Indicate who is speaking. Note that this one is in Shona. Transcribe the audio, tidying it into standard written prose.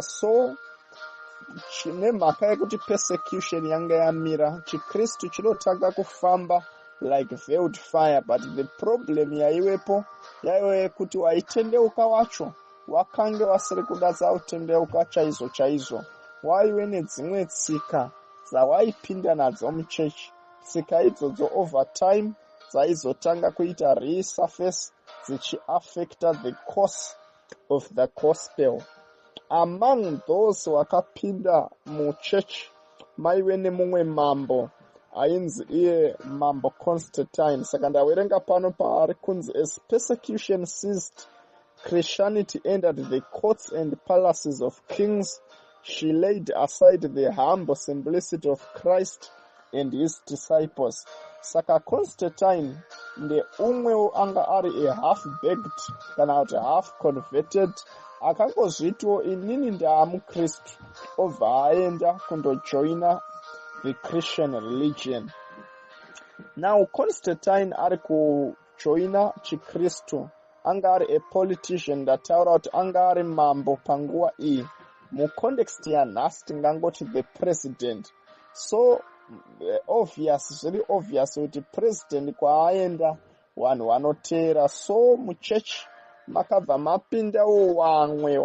Speaker 1: So nemhaka yekuti persecution yanga yamira, chiKristu chinotanga kufamba like veiled fire. But the problem yaivepo yaive yekuti waitendeuka wacho wakange wasiri kudatsa kutendeuka chaizvo chaizvo. Waive nedzimwe tsika dzawaipinda nadzo muchechi. Tsika idzodzo over time dzaizotanga kuita resurface, dzichiaffecta the course of the gospel. Among those wakapinda muchechi maive nemumwe mambo ainzi iye Mambo Constantine. Saka ndaverenga pano paari kunzi, "As persecution ceased, Christianity entered the courts and palaces of kings. She laid aside the humble simplicity of Christ and his disciples." Saka Constantine ndeumwewo anga ari a half baked kana kuti half converted, akangozvitiwo, "Inini ndaamuKristu," obva aenda kundojoina the Christian religion. Now Constantine ari kujoina chiKristu, anga ari a politician. Ndataura kuti anga ari mambo panguva iyi. Mucontext yanhasi tingangoti the president. So obvious, zviri obvious kuti president kwaaenda vanhu vanoteera. So muchechi makabva mapindawo vamwe.